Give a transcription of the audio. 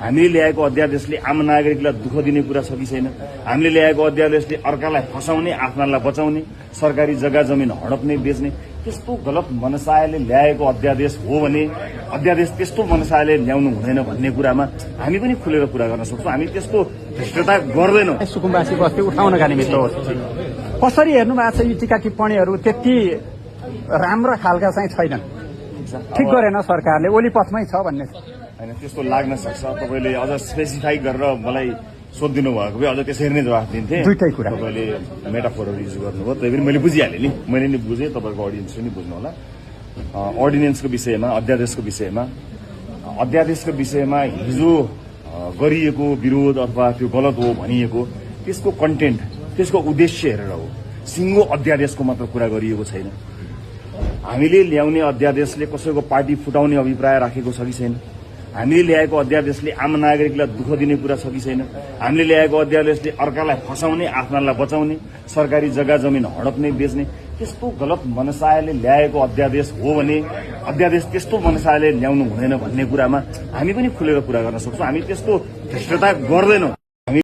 हामीले ल्याएको अध्यादेशले आम नागरिकलाई दुःख दिने कुरा छ कि छैन? हामीले ल्याएको अध्यादेशले अर्कालाई फसाउने, आफ्नालाई बचाउने, सरकारी जग्गा जमिन हडप्ने, बेच्ने त्यस्तो गलत मनसायले ल्याएको अध्यादेश हो भने अध्यादेश त्यस्तो मनसायले ल्याउनु हुँदैन भन्ने कुरामा हामी पनि खुलेर कुरा गर्न सक्छौँ। हामी त्यस्तो भ्रष्टता गर्दैनौँ। सुकुम्बासी बस्ती उठाउनका निमित्त हो। कसरी हेर्नु भएको छ यी टीका टिप्पणीहरू? त्यति राम्रा खालका चाहिँ छैनन्। ठिक गरेन सरकारले, ओली पथमै छ भन्ने होइन, त्यस्तो लाग्न सक्छ। तपाईँले अझ स्पेसिफाई गरेर मलाई सोधिदिनु भएको भए अझ त्यसरी नै जवाफ दिन्थे। दुईटै कुरा तपाईँले मेटाफोरहरू युज गर्नुभयो, त्यही पनि मैले बुझिहालेँ नि, मैले नि बुझेँ, तपाईँको अडियन्स पनि बुझ्नु होला। अर्डिनेन्सको विषयमा, अध्यादेशको विषयमा हिजो गरिएको विरोध अथवा त्यो गलत हो भनिएको त्यसको कन्टेन्ट, त्यसको उद्देश्य हेरेर हो। सिङ्गो अध्यादेशको मात्र कुरा गरिएको छैन। हामीले ल्याउने अध्यादेशले कसैको पार्टी फुटाउने अभिप्राय राखेको छ कि छैन? हामीले ल्याएको अध्यादेशले आम नागरिकलाई दुःख दिने कुरा छ कि छैन? हामीले ल्याएको अध्यादेशले अर्कालाई फसाउने, आफ्नालाई बचाउने, सरकारी जग्गा जमिन हडप्ने, बेच्ने त्यस्तो गलत मनसायले ल्याएको अध्यादेश हो भने अध्यादेश त्यस्तो मनसायले ल्याउनु हुँदैन भन्ने कुरामा हामी पनि खुलेर कुरा गर्न सक्छौँ। हामी त्यस्तो भ्रष्टता गर्दैनौँ।